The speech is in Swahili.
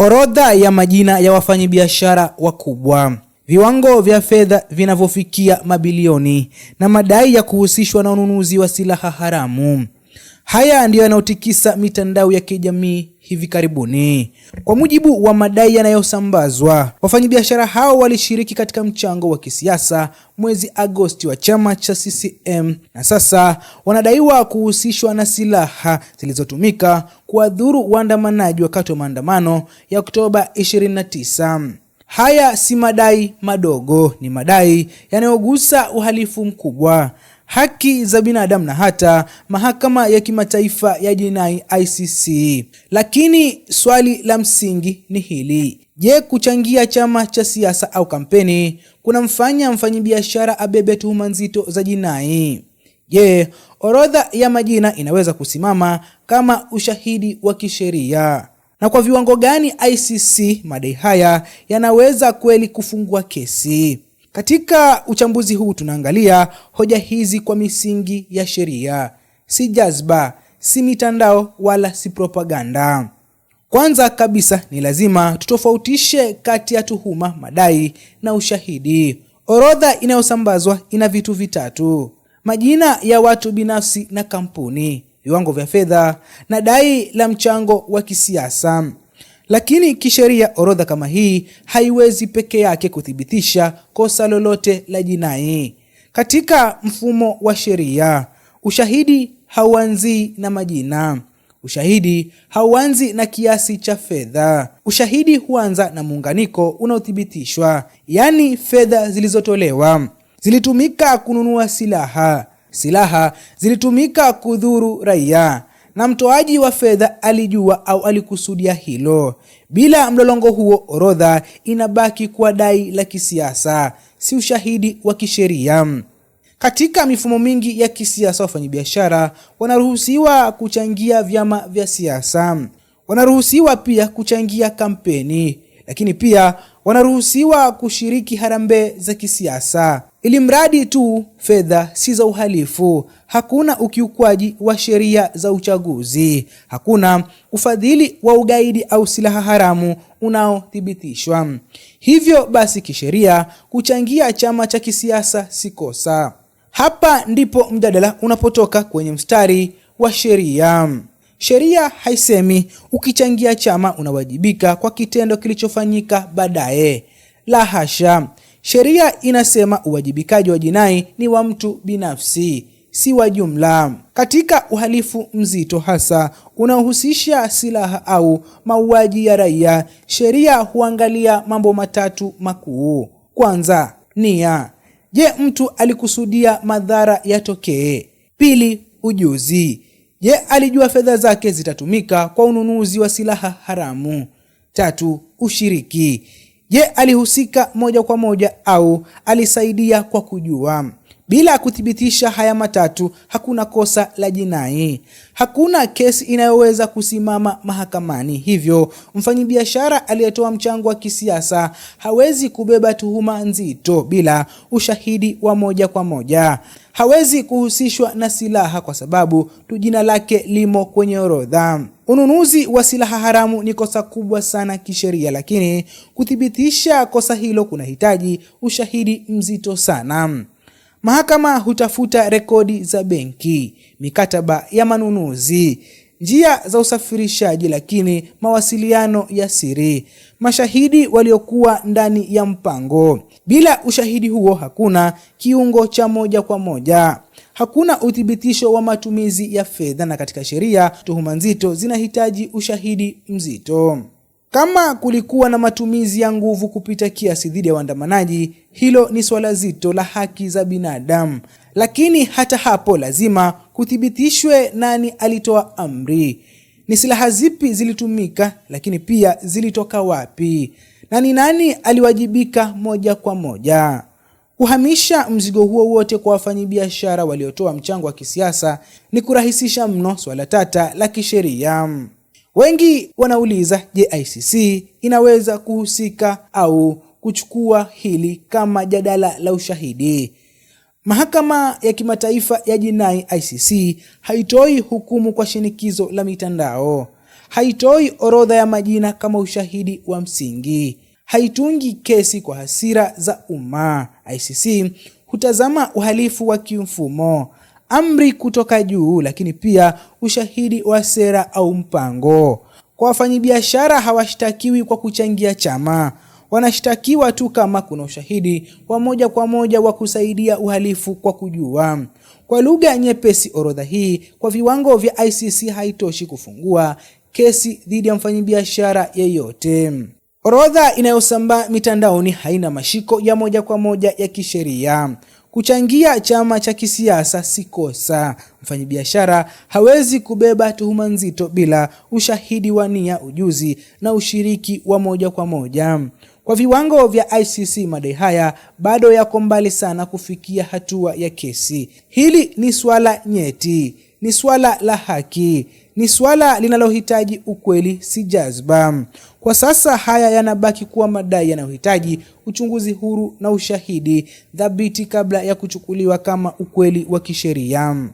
Orodha ya majina ya wafanyabiashara wakubwa, viwango vya fedha vinavyofikia mabilioni na madai ya kuhusishwa na ununuzi wa silaha haramu. Haya ndiyo yanayotikisa mitandao ya kijamii hivi karibuni. Kwa mujibu wa madai yanayosambazwa, wafanyabiashara hao walishiriki katika mchango wa kisiasa mwezi Agosti wa chama cha CCM na sasa wanadaiwa kuhusishwa na silaha zilizotumika kuwadhuru waandamanaji wakati wa maandamano ya Oktoba 29. Haya si madai madogo, ni madai yanayogusa uhalifu mkubwa, haki za binadamu na hata mahakama ya kimataifa ya jinai ICC. Lakini swali la msingi ni hili: je, kuchangia chama cha siasa au kampeni kunamfanya mfanyabiashara abebe tuhuma nzito za jinai? Je, orodha ya majina inaweza kusimama kama ushahidi wa kisheria? Na kwa viwango gani ICC madai haya yanaweza kweli kufungua kesi? Katika uchambuzi huu tunaangalia hoja hizi kwa misingi ya sheria, si jazba, si mitandao wala si propaganda. Kwanza kabisa ni lazima tutofautishe kati ya tuhuma, madai na ushahidi. Orodha inayosambazwa ina vitu vitatu: majina ya watu binafsi na kampuni, viwango vya fedha na dai la mchango wa kisiasa. Lakini kisheria, orodha kama hii haiwezi peke yake kuthibitisha kosa lolote la jinai. Katika mfumo wa sheria, ushahidi hauanzi na majina. Ushahidi hauanzi na kiasi cha fedha. Ushahidi huanza na muunganiko unaothibitishwa, yaani fedha zilizotolewa zilitumika kununua silaha, silaha zilitumika kudhuru raia, na mtoaji wa fedha alijua au alikusudia hilo. Bila mlolongo huo, orodha inabaki kuwa dai la kisiasa, si ushahidi wa kisheria. Katika mifumo mingi ya kisiasa, wafanyabiashara wanaruhusiwa kuchangia vyama vya siasa, wanaruhusiwa pia kuchangia kampeni, lakini pia wanaruhusiwa kushiriki harambee za kisiasa, ili mradi tu fedha si za uhalifu. Hakuna ukiukwaji wa sheria za uchaguzi, hakuna ufadhili wa ugaidi au silaha haramu unaothibitishwa. Hivyo basi, kisheria kuchangia chama cha kisiasa si kosa. Hapa ndipo mjadala unapotoka kwenye mstari wa sheria. Sheria haisemi ukichangia chama unawajibika kwa kitendo kilichofanyika baadaye. La hasha. Sheria inasema uwajibikaji wa jinai ni wa mtu binafsi, si wa jumla. Katika uhalifu mzito, hasa unaohusisha silaha au mauaji ya raia, sheria huangalia mambo matatu makuu. Kwanza, nia. Je, mtu alikusudia madhara yatokee? Pili, ujuzi. Je, alijua fedha zake zitatumika kwa ununuzi wa silaha haramu? Tatu, ushiriki. Je, alihusika moja kwa moja au alisaidia kwa kujua? Bila kuthibitisha haya matatu, hakuna kosa la jinai, hakuna kesi inayoweza kusimama mahakamani. Hivyo mfanyabiashara aliyetoa mchango wa kisiasa hawezi kubeba tuhuma nzito bila ushahidi wa moja kwa moja. Hawezi kuhusishwa na silaha kwa sababu tu jina lake limo kwenye orodha. Ununuzi wa silaha haramu ni kosa kubwa sana kisheria, lakini kuthibitisha kosa hilo kunahitaji ushahidi mzito sana. Mahakama hutafuta rekodi za benki, mikataba ya manunuzi, njia za usafirishaji, lakini mawasiliano ya siri, mashahidi waliokuwa ndani ya mpango. Bila ushahidi huo, hakuna kiungo cha moja kwa moja, hakuna uthibitisho wa matumizi ya fedha, na katika sheria tuhuma nzito zinahitaji ushahidi mzito. Kama kulikuwa na matumizi ya nguvu kupita kiasi dhidi ya waandamanaji, hilo ni swala zito la haki za binadamu. Lakini hata hapo lazima kuthibitishwe nani alitoa amri, ni silaha zipi zilitumika, lakini pia zilitoka wapi, na ni nani aliwajibika moja kwa moja. Kuhamisha mzigo huo wote kwa wafanyabiashara waliotoa mchango wa kisiasa ni kurahisisha mno swala tata la kisheria. Wengi wanauliza, je, ICC inaweza kuhusika au kuchukua hili kama jadala la ushahidi? Mahakama ya Kimataifa ya Jinai ICC haitoi hukumu kwa shinikizo la mitandao. Haitoi orodha ya majina kama ushahidi wa msingi. Haitungi kesi kwa hasira za umma. ICC hutazama uhalifu wa kimfumo, amri kutoka juu, lakini pia ushahidi wa sera au mpango. Kwa wafanyabiashara, hawashtakiwi kwa kuchangia chama, wanashtakiwa tu kama kuna ushahidi wa moja kwa moja wa kusaidia uhalifu kwa kujua. Kwa lugha nyepesi, orodha hii kwa viwango vya ICC haitoshi kufungua kesi dhidi ya mfanyabiashara yeyote. Orodha inayosambaa mitandaoni haina mashiko ya moja kwa moja ya kisheria. Kuchangia chama cha kisiasa si kosa. Mfanyabiashara hawezi kubeba tuhuma nzito bila ushahidi wa nia, ujuzi na ushiriki wa moja kwa moja. Kwa viwango vya ICC, madai haya bado yako mbali sana kufikia hatua ya kesi. Hili ni swala nyeti, ni swala la haki, ni swala linalohitaji ukweli, si jazba. Kwa sasa haya yanabaki kuwa madai yanayohitaji uchunguzi huru na ushahidi thabiti kabla ya kuchukuliwa kama ukweli wa kisheria.